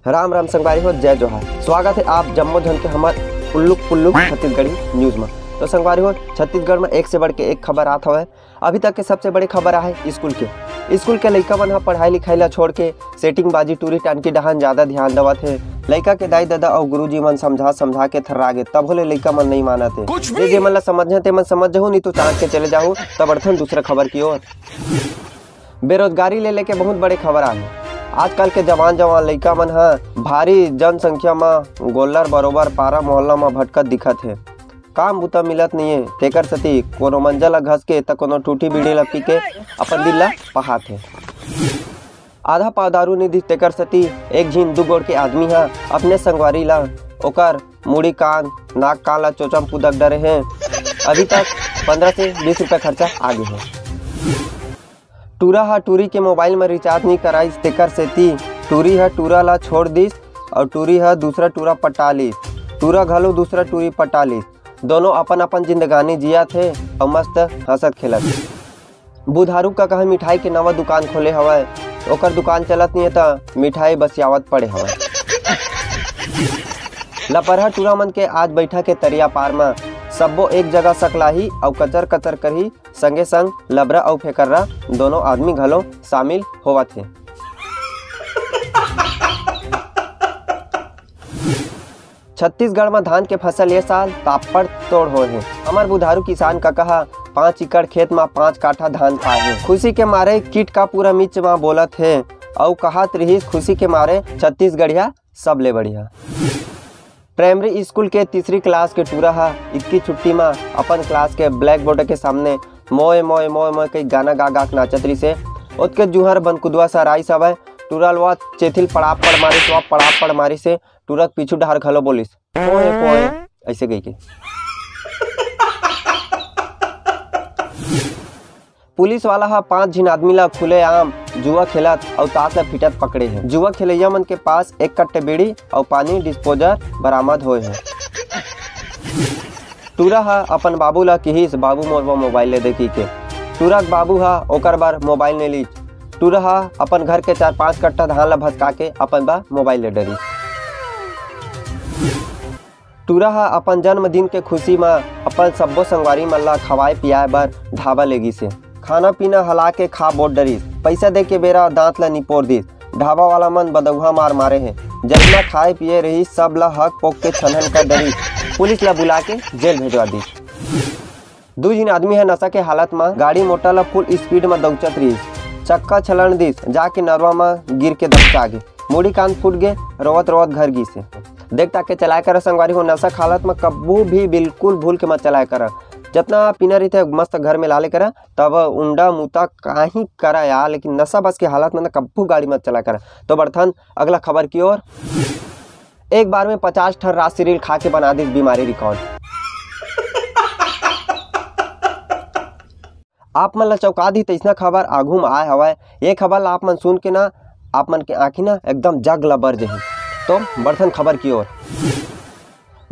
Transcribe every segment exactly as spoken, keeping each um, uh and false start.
राम राम संगवारी हो, जय जोहार। स्वागत हे आप जम्मो झन के हमर उल्लुक पुल्लुक छत्तीसगढ़ी न्यूज म। तो संगवारी हो, छत्तीसगढ़ म एक से बढ़ के एक खबर आत हवय। अभी तक के सबसे बड़े खबर आहे स्कूल के। स्कूल के लइका मन ह पढ़ाई लिखाई ला छोड़ के सेटिंग बाजी, टूरी टानकी डहान ज्यादा ध्यान देवत हे। लइका के दाई ददा अउ गुरुजी मन समझा समझा के थर्रा गे, तभो ले लइका मन नइ मानत हे। कुछ भी जे, जे मन ला समझना ते मन समझ जहू, नहीं तो चांद के चले जाहू। तब बढ़थन दूसरा खबर की ओर। बेरोजगारी ले लेके बहुत बड़े खबर आहे। आजकल के जवान जवान लइका मन ह भारी जनसंख्या म गोल्लर बरोबर पारा मोहल्ला म भटकत दिखत हे। काम बुता मिलत नइये, तेकर सेती कोनो मंजा ल घस के त कोनो टूटी बीड़ी ल पी के अपन दिल ल पहात हे। आधा पाव दारू नइ दिस, तेकर सेती एक झिन दू गोड़ के आदमी ह अपने संगवारी ल ओकर मुड़ी कान, नाक कान ल चोचम पुदक डरे हे। अभी तक पंद्रह से बीस रुपया खर्चा आ गे हे। टूरा ह टूरी के मोबाइल म रिचार्ज नइ कराइस, तेकर सेती टूरी ह टूरा ला छोड़ दिस अउ टूरी ह दूसरा टूरा पटा लिस। टूरा घलो दूसरा टूरी पटा लिस। दोनों अपन-अपन जिंदगानी जियत हे अउ मस्त हंसत खेलत हे। बुधारू का कहा मिठाई के नवा दुकान खोले हवय, ओकर दुकान चलत नइये त मिठाई बसियावत पड़े हवय। लपरहा टूरा मन के आज बैठक हे तरिया पार म। सब्बो एक जगह सकलाही अउ कचर कचर करही, संगे संग लबरा अउ फेकर्रा दोनों आदमी घलो शामिल होवत हे। छत्तीसगढ़ म धान के फसल ये साल तापड़ तोड़ होए हे। हमर बुधारू किसान कका ह पाँच एकड़ खेत म पाँच काठा धान पाए हे। खुशी के मारे किटका पूरा मिच म बोलत हे अउ कहत रिहिस, खुशी के मारे छत्तीसगढ़िया सबले बढ़िया। प्राइमरी स्कूल के तीसरी क्लास के टूरा ह इतकी छुट्टी म अपन क्लास के ब्लैक बोर्ड के सामने मोए मोए मोए मोए कई गाना गा गा के नाचत रिहिस हे। ओतके जुहर बनकुदवा सर आइस हवय। टूरा ल वा चेथिल पड़ापड़ मारिस, वा पड़ापड़ मारिस हे। टूरा के पीछू डहार घलो बोलिस, "पोए, पोए," अइसे कहिके। पुलिस वाला ह पांच झिन आदमी ला खुलेआम जुआ खेलत अउ ताश ला पीटत पकड़े हे। जुआ खेलैया मन के पास एक कट्टे बीड़ी अउ पानी डिस्पोजर बरामद होए हे। टूरा ह अपन बाबू ला किहिस, "बाबू, मोर बर मोबाइल ले दे," कहिके। टूरा के बाबू ह ओकर बर मोबाइल नइ लीस। टूरा ह अपन घर के चार पांच कट्टा धान ला भसका के अपन बर मोबाइल ले डरिस। टूरा ह अपन जन्मदिन के खुशी म अपन सब्बो संगवारी मन ला खवाए पियाए बर ढाबा ले गिस हे। खाना पीना हला के खा बोट डरिस। पइसा दे के बेरा दांत ला निपोर दिस। ढाबा वाला मन बदउहा मार मारे हे। जतना खाए पिए रहिस, सब ला हक पोक के छनहन कर डरिस। पुलिस ला बुला के जेल भेजवा दिस। दू झिन आदमी ह नशा के हालत म गाड़ी मोटर ल फुल स्पीड म दउचत रिहिस। चक्का छलण दिस, जाके नरवा म गिर के दबचा गे। मुड़ी कान फूट गे, रोवत रोवत घर गिस हे। देख ताके चलाए करा संगवारी हो, नशा के हालत म कभू भी बिल्कुल भूल के मत चलाए करा। जतना पीना रहिथे मस्त घर में ला ले करा, तब उंडा मुता काहीं करा यार, लेकिन नशा बस के हालत में ना कभू गाड़ी मत चलाए करा। तो बढ़थन अगला खबर की ओर। एक बार में पचास ठन राजश्री ल खा के बना दिस बीमारी रिकॉर्ड। आप मन ला चौंका दिही तइसना खबर आघू म आय हवय। ये खबर ला आप मन सुन के ना, आप मन के आँखी ना एकदम जग ला बर जही। तो बढ़थन खबर की ओर।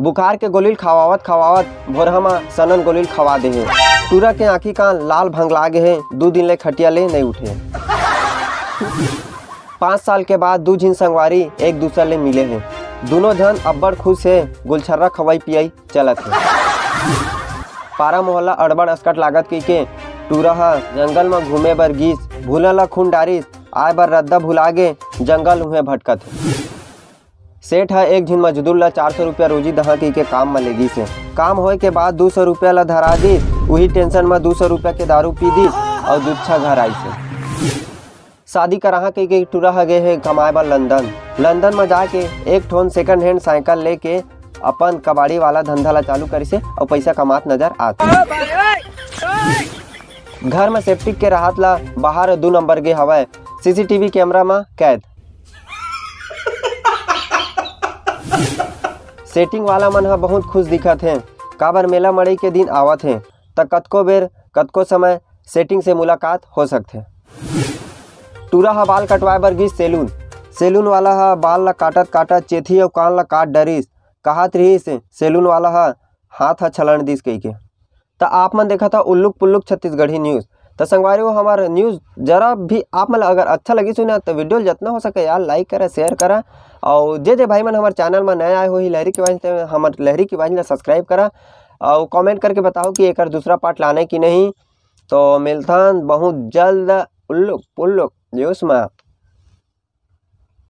बुखार के गोली ल खवावत खवावत भोरहा म सनन गोली ल खवा दे हे। टूरा के आँखी कान लाल भंगला गे हे, दू दिन ले खटिया ले नइ उठे। पाँच साल के बाद दू झिन संगवारी एक दूसर ले मिले हे। दूनों झन अब्बड़ खुश हे, गुलछर्रा खवई पियई चलत हे। पारा मोहल्ला अड़बड़ असकट लागत कहिके टूरा ह जंगल म घूमे बर गीस, भूला ल खून डारिस, आए बर रद्दा भुला गे, जंगल उहें भटकत हे। सेठ ह एक झिन मजदूर ल चार सौ रुपया रोजी दहा कहिके काम म ले गीस हे। काम होए के बाद दू सौ रुपया ल धरा दिस, उही टेंशन म दू सौ रुपया के दारू पी दिस अउ दुच्छा घर आइस हे। शादी कराहा कहिके टूरा ह गे हे कमाए बर लंदन। लंदन म जाके एक ठोन सेकंड हैंड साइकिल लेके अपन कबाड़ी वाला धंधा ला चालू करिस हे अउ पइसा कमात नजर आत हे। घर म सेप्टिक के राहत ला बाहर दू नंबर गे हवय, सीसीटीवी कैमरा म कैद। सेटिंग वाला मन ह बहुत खुश दिखत हे, काबर मेला मड़ई के दिन आवत हे, त कतको बेर, कतको समय सेटिंग से मुलाकात हो सकथे। टूरा ह बाल कटवाए बर गिस सैलून। सैलून वाला ह बाल ला काटत काटत चेथी अउ कान ला काट डरिस। कहत रिहिस सैलून वाला ह, "हाथ ह छलन दिस," कहिके। त आप मन देखत ह उल्लुक पुल्लुक छत्तीसगढ़ी न्यूज। तो संगवारी हो, हमर news जरा भी आप मन ला अगर अच्छा लगिस होही ना, तो video ल जतना हो सके यार, like करा, share करा। और जे जे भाई मन हमर channel में नया आए होही लहरी के बांझ, ते हमर लहरी के बांझ ला subscribe करा और comment करके बताओ कि एकर दूसरा part लाना है कि नहीं। तो मिलथन बहुत जल्द उल्लू पुल्लू news में।